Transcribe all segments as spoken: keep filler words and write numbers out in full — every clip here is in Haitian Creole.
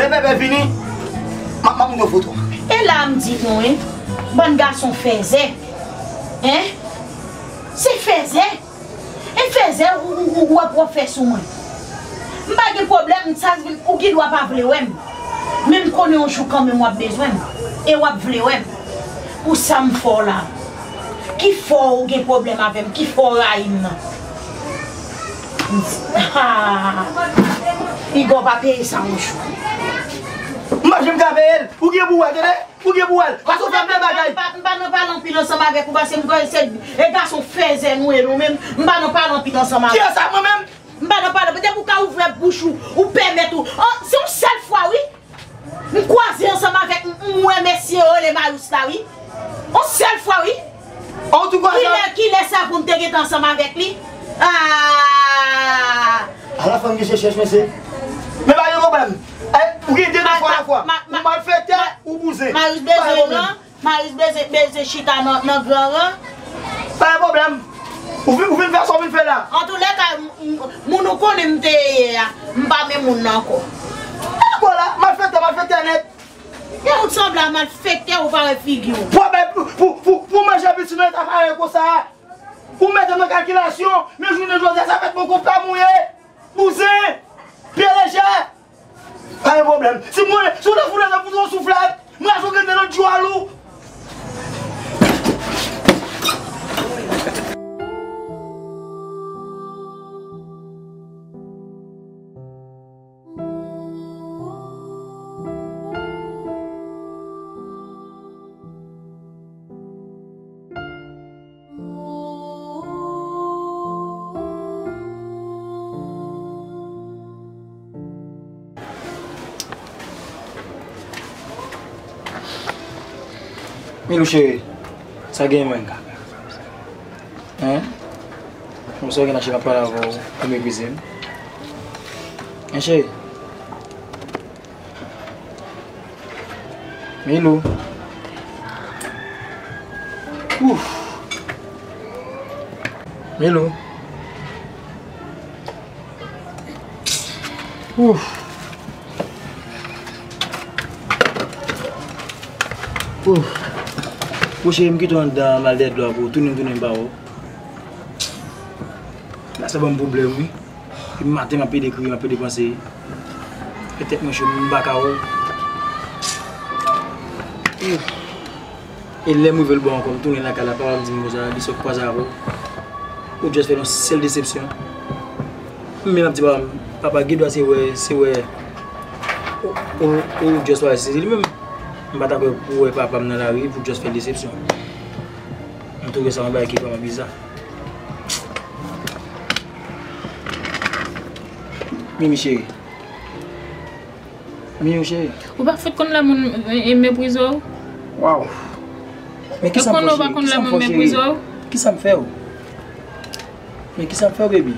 Lè bebe vini, m ap, m ap montre w foto. E la m di nou, en, bann gason fèzè. En? Se fèzè. E fèzè ou, ou, ou, w ap, w ap fè sou mwen. M pa gen pwoblèm, sa vin, ou gen dwa pa vle wè m. Men m konnen yon jou kanmenm w ap bezwen m. E w ap vle wè m. Pou sa m fè w la. Ki fè w gen pwoblèm avè m? Ki fè w rayi m nan? Ha! Igò pa peye sa yon jou. M pa janm ka peye l. Ou gen pou wè, tande? Ou gen pou wè l. Paske w fè m de bagay. M pa, m pa nan pale anpil ansanm avèk ou, paske m kwè se e gason fèzè nou ye nou menm. M pa nan pale anpil ansanm avèk ou. Kiyès sa, mwen menm? M pa nan pale, depi w ka ouvè bouch ou, ou pèmèt ou. An, se yon sèl fwa, wi. M kwaze ansanm avèk m, m wè mesye yo rele Marius la, wi. Yon sèl fwa, wi. An tou ka, kilè, kilè sa pou m te gentan ansanm avèk li? Ah! Ala fanm ki se chèch, mesye. Men pa gen pwoblèm. Eh, ou gen de nan fwa la fwa. Ou malfektè, ou bouzen. Marius bezwen nan. Marius bezwen, bezwen chita nan, nan gran ran. Pa gen pwoblèm. Ou vin, ou vin fè sa w vin fè la. Antoulèka, m, m, moun ou konnen m te ye a, m pa menm moun nan ankò. Dakò la, malfektè, malfektè nèt. E ou t sanble a malfektè, ou pa wè figi w. Pou, pou, pou, pou manje piti nan eta parèy konsa, ou mete nan kalkilasyon, men jounen jodi a, sa fèt poko pa mouye. Bouzen, pye lejè. Pa gen pwoblèm. Si mwen, si w te fout lè pou yon souflèt, mwen a jwe nan lòt jwal ou. Milou cheri, sa gen mwen ka fè? Hein? Konsa w gen nan cheri ap pale avè w, ou meprize m. Hein, cheri? Milou. Ouf. Milou. Ouf. Ouf. Bon, cheri, m kite w anndan, m al dèyè dlo a pou ou. Tounen, tounen, m pa wè w. La, sa ban m pwoblèm, wi. Depi maten, m ap pede kriye, m ap pede panse. Fè tèt mwen cho, m pa ka wè w. E lè m rive lba ankò, m tounen lakay la, papa m di m konsa, li sot kwaze avè w. Ou just fè yon sèl desepsyon. M menm ap di papa m, papa, gen dwa se wè, se wè ou, ou, ou just wè se li menm. M pa ta kwè pou wè papa m nan lari pou just fè desepsyon. M twouve sa yon bagay ki vrèman biza. Mimi cheri. Mimi cheri. Ou pa fout konn lè moun, e, e, meprize w? Waw. Men kisa m fè w, cheri? Ou konn ou pa konn lè moun meprize w? Kisa m fè w? Men kisa m fè w, baby?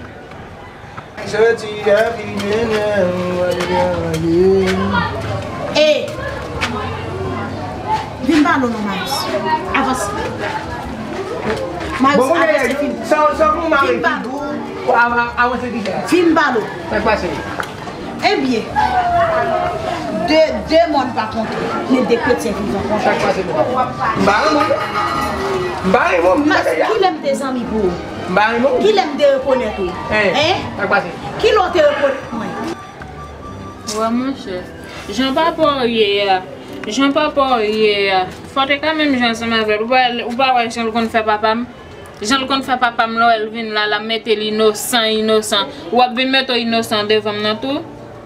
Ey! Vin pale w non, Marius. Avanse. Marius, avanse, vin. Vin pale. Vin pale. Sa k pase? Ebyen, de, de mòn pa konte, men de kretyen vivan konte. Sa k pase, mwen? M pa renmen w. M pa renmen w, m pa renmen w. Kilè m te zanmi pou ou? M pa renmen w. Kilè m te rekonèt ou? Hein? Sa k pase? Kilè w te rekonèt mwen? Wè, monchè, jan papa w ye a, jan papa w ye a, fò w te ka menm jan ansanm avè l. Ou pa, ou pa wè jan l konn fè papa m? Jan l konn fè papa m, lè w wè l vin la, l ap mete l inosan, inosan. W ap vin mete w inosan devan m nan tou?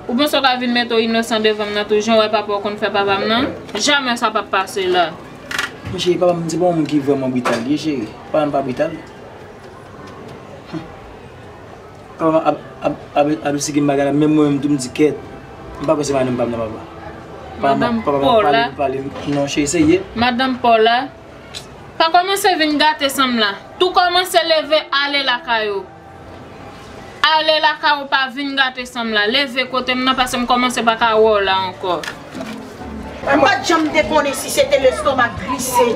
Ou panse w ka vin mete w inosan devan m nan tou, jan w wè papa w konn fè papa m nan? Jamè sa p ap pase la. Monchè, papa m, se pa yon moun ki vrèman brital li ye, cheri. Papa m pa brital. Papa m ap, ap, ap, ap esplike m bagay la, menm mwen menm tou m di kèt. M pa kwè se madanm pa m nan, papa. Papa m, papa m ap pale, pale. Non, cheri, serye. Madanm pa w la. Pa kòmanse vin gate san m la. Tou kòmanse leve ale lakay ou. Ale lakay ou, pa vin gate san m la. Leve kote m nan, paske m kòmanse pa ka wè w la ankò. M pa t janm te konnen si se te lestomak glise.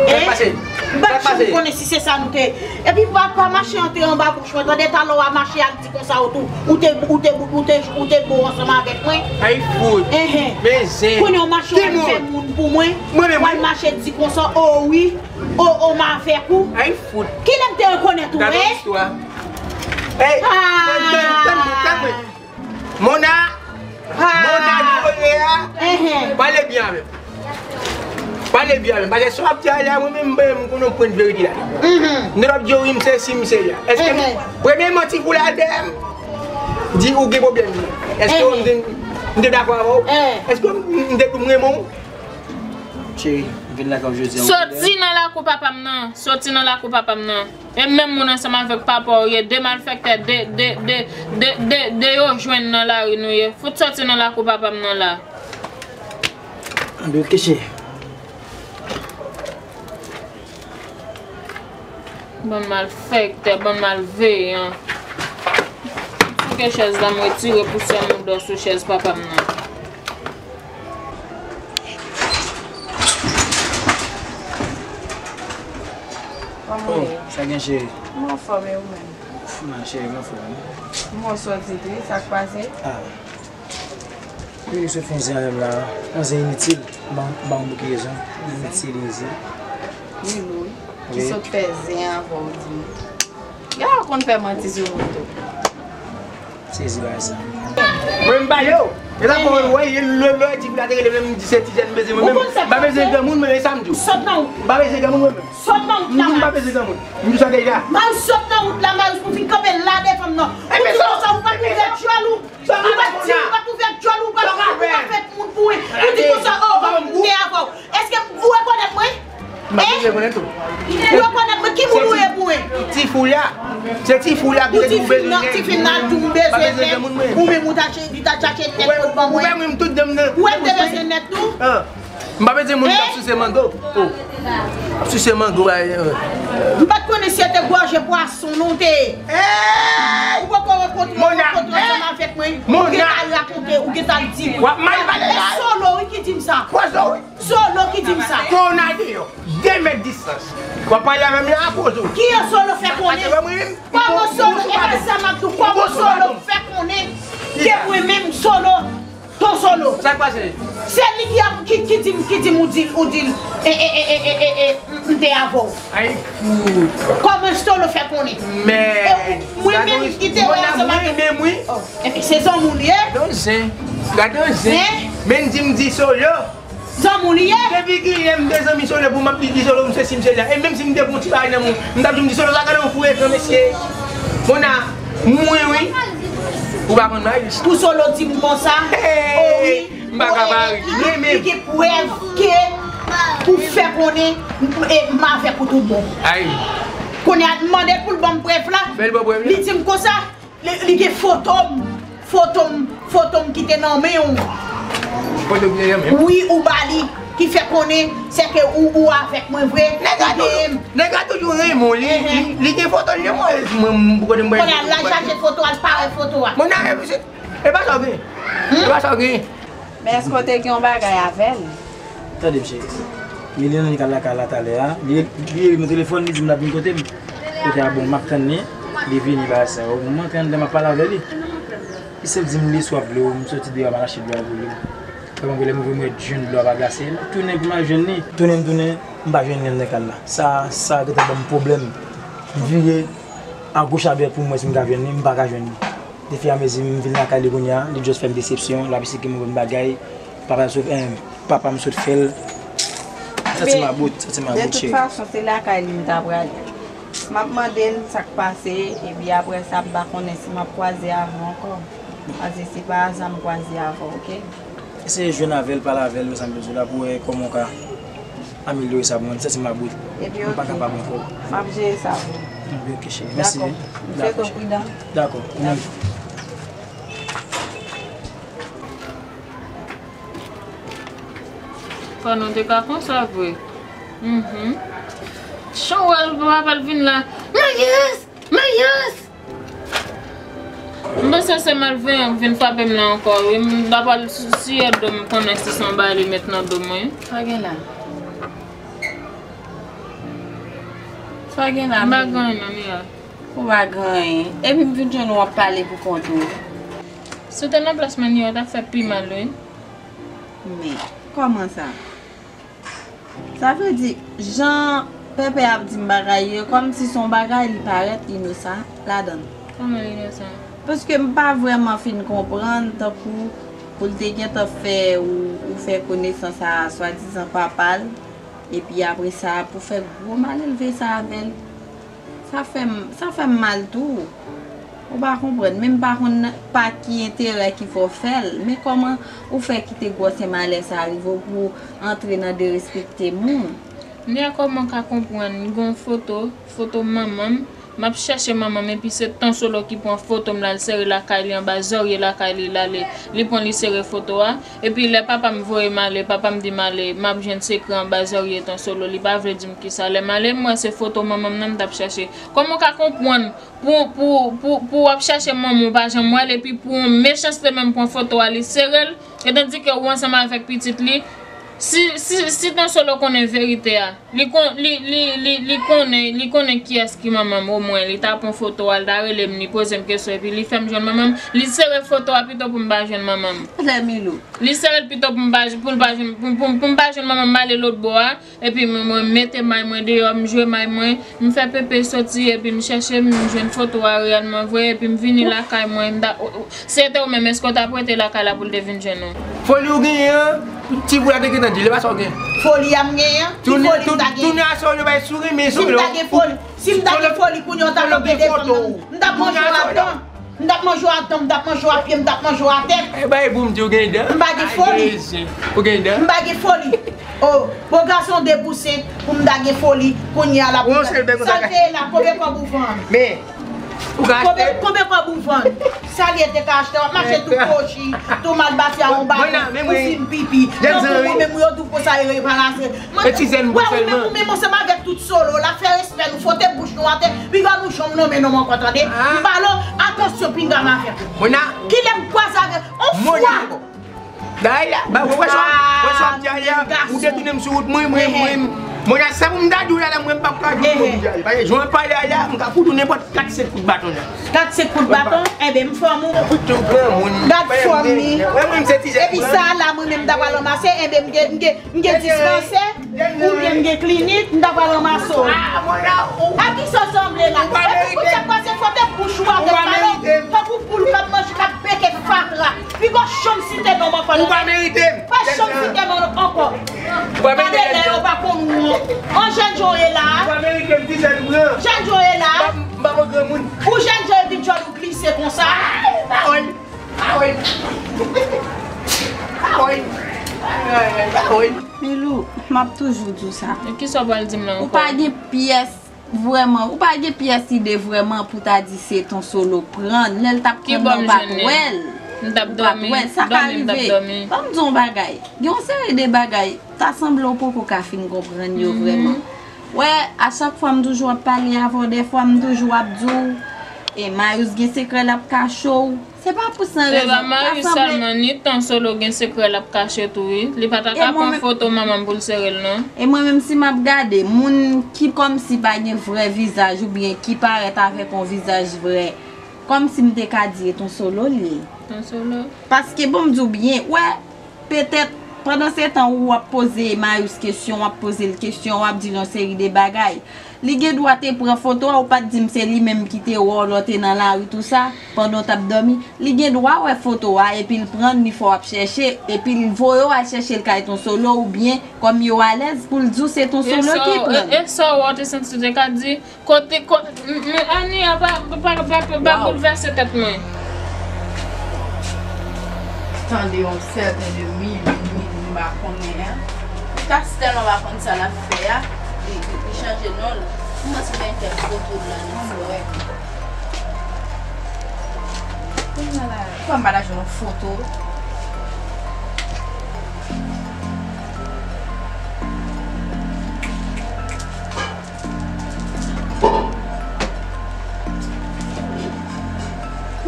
Sa k pase? M pa t janm konnen si se sa nou te. Epi pa, pa mache antre anba bouch mwen, tande, talè w a mache al di konsa ou tou, ou te, ou te, ou te, ou te bon ansanm avèk mwen. Ay fout. Enhen. Men zen. Kounye a w mache w al fè moun pou mwen. Mwen menm, w al mache di konsa, o wi, o, o m avèk ou. Ay fout. Kilè m te rekonèt ou, en? Gade istwa. Ey, tann, tann, tann mwen, tann mwen. Mona! Mona, nou rele a? Enhen. Pale byen avè m. Pale byen avè m. Paske sa w ap di a la, mwen menm, mwen menm, m konnen w pran verite la. Mhm. Nou t ap di w wi, m se si, m se la. Èske m, premyèman, ti kou la dèyè m, di ou gen pwoblèm. Èske m te, m te dakò avè w? Èske m, m te di w m renmen w? Cheri, m vin lakay w jodi a. Soti nan lakou papa m nan. Soti nan lakou papa m nan. E menm moun ansanm avèk papa w ye, de malfèktè, de, de, de, de, de, de yo jwenn nan lari nou ye. Fout soti nan lakou papa m nan la. Ann dwe keche. Bann malfèktè, bann malveyan. Souke chèz la, m retire pousyè moudò sou chèz papa m nan. Kòman w ye? Sa gen, cheri? M anfòm, e ou menm? Ouf, ma cheri, m anfòm wi. M wè w sòti tou, sa k pase? Ah. Wi, li sot fè yon zen avè m la. Yon zen initil. Ban, ban yon bouke rezon. Initil, initil. Wi, wi. Ki sot fè zen avè w, di m. Gade w konn fè manti sou moun tou. Sezi bagay sa. Mwen m pale w. E sa pou wè, lè, lè, lè, di pou la te rele menm, m di se ti jèn bezwen mwen menm. M pa bezwen granmoun, mwen, e sa m di w. Sot nan wout. M pa bezwen granmoun, mwen menm. Sot nan wout la, m pa bezwen granmoun. M di sa deja. Marius, sot nan wout la, Marius, pou vin kanpe la devan m nan. Ou di konsa, ou pa t ouvè djòl ou. Ou pa t di, ou pa t ouvè djòl ou, ou pa t, ou pa fè moun pou mwen. Ou di konsa, oh, m te avè w. Èske ou rekonèt mwen? M pa bezwen rekonèt ou. Ou rekonèt mwen, ki moun ou ye pou mwen? Ti fou la. Se ti fou la ki te di ou bezwen nèg. Ti fi m nan di m bezwen nèg. Ou menm ou ta che-, li ta chache nèg pou l ban mwen. Ou wè mwen tout dan m nan. Ou wè m te bezwen nèg tou? M pa bezwen moun k ap sise mango. Oh. Ap sise mango, bay. M pa t konnen si se te gòje pwason non te ye. Ou poko rankontre, rankontre ansanm avèk mwen. Ou gentan al rakonte, ou gentan al di. W ap mal pale la. E Solo wi ki di m sa. Pozo wi. Solo ki di m sa. Kò w nan deyò, de mèt distans. W ap pale avè m la, pozo. Ki jan Solo fè konnen? Kòman Solo, e pa sa m ap di w, kòman Solo fè konnen ke mwen menm Solo, ton Solo? Sa k pase? Se li ki ap, ki, ki di m, ki di m ou di l, ou di l, e, e, m, m te avè w. Ay, fout. Kòman Solo fè konnen? Men, e mwen menm ki te wè ansanm avè m. Mwen menm wi. Oh, epi se zanmi w li ye? Gade yon zen. Gade yon zen. Men di m di Solo. Zanmi w li ye? Depi kilè m te zanmi Solo pou m ap di, di Solo m sesi m sela? E menm si m te pran yon ti bagay nan men w, m t ap di m di Solo sa gade yon frekan mesye. Mona, mwen wi. Ou pa konn Marius? Pou Solo di m konsa? Oh wi. M pa ka pa ri. Li gen prèv ke pou fè konnen m, e, m avèk ou tout bon. Ay. Kounye a, m mande l pou l ban m prèv la. Fè l ban prèv la. Li di m konsa. Li, li gen foto m, foto m, foto m ki te nan men w. Foto m ki te nan men w? Wi, ou ba li, ki fè konnen se ke ou, ou avèk mwen vre. Nèg la toujou, nèg la toujou renmen w. Li, li, li gen foto l nan men w, mwen, mwen, kote m pral. Kounye a, l al chache foto a, l pa wè foto a. Mona, e pa sa w gen. E pa sa w gen. Men èske w te gen yon bagay avè l? Tande m cheri. Men li nan kay la, kay la talè a. Li, li rele m nan telefòn, li di m l ap vin kote m. Kote a bon, m ap tann li. Li vini bagay sa. O moman trannde m ap pale avè li. Li sèl di m li swaf dlo, m soti deyò m al achte dlo a pou li. Kòman ke lè m ouvri m wè jwenn dlo a pa glase. M ap tounen pou m al jwenn li. Tounen m tounen, m pa jwenn li anndan kay la. Sa, sa gentan ban m pwoblèm. M vire agoch adwat pou m wè si m ka jwenn li, m pa ka jwenn li. Defi a mezi m vin lakay li kounye a, li just fè m desepsyon, l ap eseye move m bagay, papa m sot, eh, papa m sot fè l. Santi m about, santi m about, cheri. De tout fason, se lakay li m ta prale. M ap mande l sa k pase, epi apre sa, m pa konnen si m ap kwaze avè w ankò. Paske se pa aza m kwaze avè w, oke? Eseye jwenn avè l, pale avè l, wè sa m bezwen la pou wè kòman w ka amelyore sa pou mwen. M santi m about. Epi, m pa kapab ankò. M ap jere sa pou ou. Epi, oke, cheri. Mèsi. Dakò. M swete w pridan. Dakò. Ou menm. Fò nou te ka konsa vre. Mhm. Chan wè l papa l vin la. Marius! Marius! M Mwen sanse malveyan k vin frape m la ankò wi. M ta pral siye do m konnen si se yon bagay li met nan do mwen. Sa gen la? Sa gen la? M pa gen anyen non, Nia. Ou pa gen anyen. Epi m vin jwenn ou w ap pale pou kont ou. Si w te nan plas mwen, Nia, w t ap fè pi mal wi. Men, kòman sa? Sa vle di, jan Pèpè ap di m bagay yo, kòmsi se yon bagay li parèt inosan ladan l. Kòman l inosan? Paske m pa vrèman fin konprann, tankou pou l te gentan fè ou, ou fè konesans a swadizan papa l, epi apre sa, pou fè gwo malelve sa avè l. Sa fè m, sa fè m mal tou. Ou pa konprann, men m pa konn pa ki enterè ki fè w fè l. Men kòman ou fè kite gwosè malè sa rive w pou w antre nan derespekte moun? Nia, kòman w ka konprann? M gen yon foto, foto manman m. M ap chèche manman m, epi se Ton Solo ki pran foto m la, l sere lakay li, anba zòrye lakay li, l ale, li pran, li sere foto a. Epi lè papa m voye m ale, papa m di m ale, m ap jwenn sekrè anba zòrye Ton Solo, li pa vle di m kisa. Lè m ale, m wè se foto manman m nan m t ap chèche. Kòman w ka konprann pou, pou, pou, pou w ap chèche manman w pa janm wè l, epi pou yon mechanste menm pran foto a, li sere l, etandike ou ansanm avèk pitit li? Si, si, si Ton Solo konnen verite a, li kon, li, li, li, li konnen, li konnen kiyès ki manman m, omwen li ta pran foto a, li ta rele m, li poze m kesyon, epi li fè m jwenn manman m, li sere foto a pito pou m pa jwenn manman m. Lè Milou. Li sere l pito pou m pa, pou l pa jwenn, pou, pou, pou m pa jwenn manman m, m ale lòt bò a. Epi mwen, mwen mete may mwen deyò, m jwe may mwen, m fè Pepe soti, epi m chèche, m jwenn foto a reyèlman vre, epi m vini lakay mwen, m ta, o, o, si se te ou menm, èske w t ap rete lakay la pou l te vin jwenn ou? Foli ou genyen an, ti bout la te gentan di, li pa sa w gen. Foli a m genyen? Ki foli m ta gen? Tounen a Solo bay souri, men Solo. Si m ta gen foli, si m ta gen foli, kounye a w t ap anpede fanm nan. M t ap manje w a tan. M t ap manje w a tan, m t ap manje w a pye, m t ap manje w a tèt. E bay pou m di w gen dan. M pa gen foli. Ou gen dan. M pa gen foli. Oh, bon gason de pou senk pou m ta gen foli, kounye a l ap. Sa l te ye la, konbyen kòb ou vann? Men, ou ka achte. Konbyen, konbyen kòb ou vann? Sa l ye te ka achte, w ap mache tou kwochi, tou mal bati a yon baton, ou fin pipi. Tankou ou menm, yo di w konsa, e reparasyon. Mwen, wè, ou menm, ou menm, ansanm avèk tout Solo, l ap fè respè nou, fwote bouch nou atè, piga nou janm nonmen non m ankò, tande? M pale w, atansyon, pinga m avèk ou. Kilè m kwaze avèk, on fwa! Dayè, ba, wè, wè sa, wè sa w ap di a, ou detounen m sou wout mwen, mwen, mwen. Mwen, sa pou m ta di w la, la, mwen, m p ap ka di w pou m di a. Paske jan w ap pale a la, m ka fout ou nenpòt kat senk kout baton la. Kat senk kout baton? Enben, m fanm ou. Ou tou granmoun. Gad fòm li. Wè, mwen, m se ti jèn. Epi sa la, mwen menm, m ta pral ranmase, enben, m gen, m gen, m gen dispansè, oubyen m gen klinik, m ta pral ranmase w. A kisa w sanble la? Epi pou sa k pase, fwote bouch ou atè, tankou poul k ap manje, k ap beke fatra. Piga w janm site non m ankò. Ou pa merite m. Pa janm site non m ankò. Ou pa merite m. Gade lè yo pa konn ou an. An jèn jan w ye la a. Ou pa merite m, ti jèn blan. Jèn jan w ye la a. M pa, m pa pou granmoun. Ou jèn jan epi djòl ou glise konsa. Awoy. Awoy. Awoy. Awoy. Milou, m ap toujou di w sa. E kisa w pral di m la ankò? Ou pa gen pyès Vrèman, ou pa gen pyès ide vrèman pou ta di se Ton Solo pran l. Lè l t ap pran nan, ou pa t wè l. Ou pa t wè l. Sa ka rive. Ban m di w yon bagay. Gen yon seri de bagay, ta sanble w poko ka fin konprann yo vrèman. Wè, a chak fwa m toujou ap pale avè w, dèfwa m toujou ap di w, e Marius gen sekrè l ap kache w. Se pa pou san rezon. Se pa Marius sèlman, ni Ton Solo gen sekrè l ap kache tou wi. Li pa ta ka pran foto manman m pou l sere l non. E mwen menm si m ap gade, moun ki kòmsi pa gen vrè vizaj oubyen ki parèt avèk yon vizaj vrè, kòmsi m te ka di e Ton Solo l ye. Ton Solo. Paske bon m di w byen, wè, petèt, pandan se tan ou w ap poze Marius kesyon, w ap poze l kesyon, w ap di l yon seri de bagay. Li gen dwa te pran foto a, ou pa t di m se li menm ki te wè w lè w te nan lari tou sa, pandan w t ap dòmi. Li gen dwa wè foto a, epi l pran l, li fè w ap chèche, epi l voye w al chèche l kay Ton Solo, oubyen kòm yo alèz pou l di w se Ton Solo ki pran l. E sa w wè w te santi w te ka di, kote, kote, men Ania pa, pa, pa, pa boulvèse tèt mwen. Tande yon sèten de Milou, Milou, m pa konnen an. Li pa tèlman pa konn sa l ap fè a, li, li, li chanje non l. M panse gen kèk foto l la nan florè. Kounye a la, kòm m pa ta jwenn yon foto.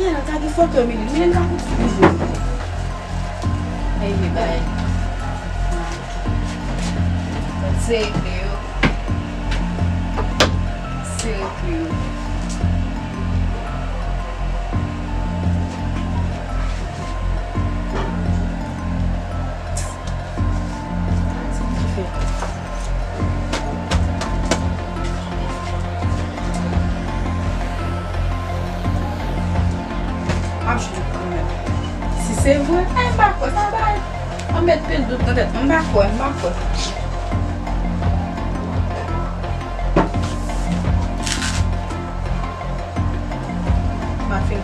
Nya, ta gen Foto Milou, men nan kout fougo. Ey, bay. Se yo. Se yo. M ap jwenn kanmenm. Si se vre, ay, m pa kwè sa bay. An met pil dout nan tèt mwen, m pa kwè, m pa kwè. M ap fin.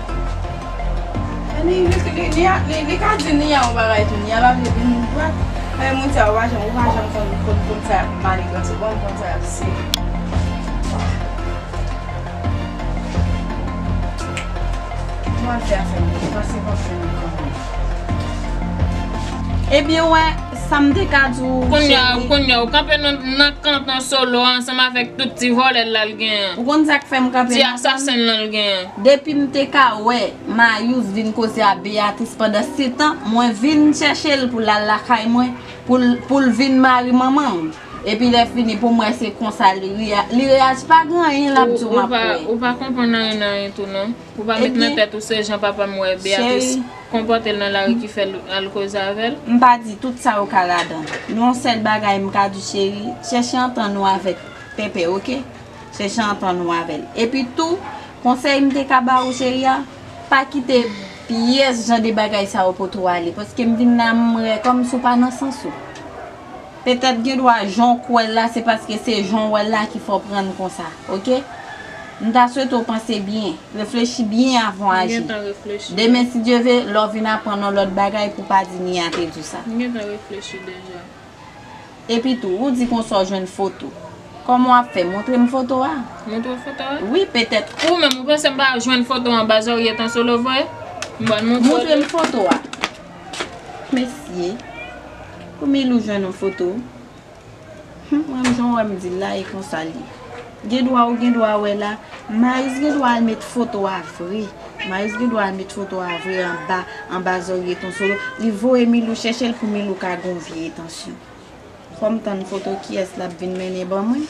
Li, li, li, li, li, li ka di Nia yon bagay tou. Nia pa vle vin dwat. Men moun sa yo pa janm, ou pa janm konn, konn, konn sa y ap maniganse, ou pa konn sa y ap se. Mwen fè afè m, pase konprann kanmenm. Ebyen, wè, sa m te ka di w, kounye a, cheri. Kounye a, ou kanpe nan, nan kanton Solo ansanm avèk tout ti vòlè l la l genyen. Ou konn sa k fè m kanpe nan kanton? Ti asasen l lan l genyen. Depi m te ka wè Mayous vin koze a Beatrice pandan setan, mwen vin chèche l pou l al lakay mwen, pou l, pou l vin mari manman m. Epi lè fini, pou m wè se konsa li reya-, li reyaji, pa gen anyen l ap di w m ap kwè. Ou pa, ou pa konprann anyen nan anyen tou non. Ou pa met nan tèt ou se jan papa m wè Beatrice konpòte l nan lari ki fè l al koze avè l? M pa di tout sa yo ka ladan. Yon sèl bagay m ka di w, cheri, chèche antann ou avèk Pèpè, oke? Chèche antann ou avè l. Epi tou, konsèy m te ka ba ou, cheri a, pa kite pyès jan de bagay sa yo pote w ale. Paske m vin la, m wè kòmsi w pa nan sans ou. Petèt gen dwa jan w kwè l la, se paske se jan w wè l la ki fè w pran l konsa, oke? M ta swete w panse byen, reflechi byen avan w aji. M gentan reflechi. Demen, si Dye ve, lè w vin aprann yon lòt bagay pou w pa di Nia te di w sa. M gentan reflechi deja. Epi tou, ou di konsa w jwenn foto. Kòman w ap fè? Montre m foto a. Montre w foto a? Wi, petèt. Ou menm, ou panse m pa jwenn foto anba zòrye Ton Solo vre? M pral montre w li. Montre m foto a. Mesye, pou Milou jwenn yon foto. Hum, mwen menm jan w wè m di l la, e konsa l ye. Gen dwa ou gen dwa wè la, Mayous gen dwa al met foto a vre. Mayous gen dwa al met foto a vre anba, anba zòrye Ton Solo. Li voye Milou chèche l pou Milou ka gen yon vye etansyon. Fò m tann foto kiyès l ap vin mennen ban mwen.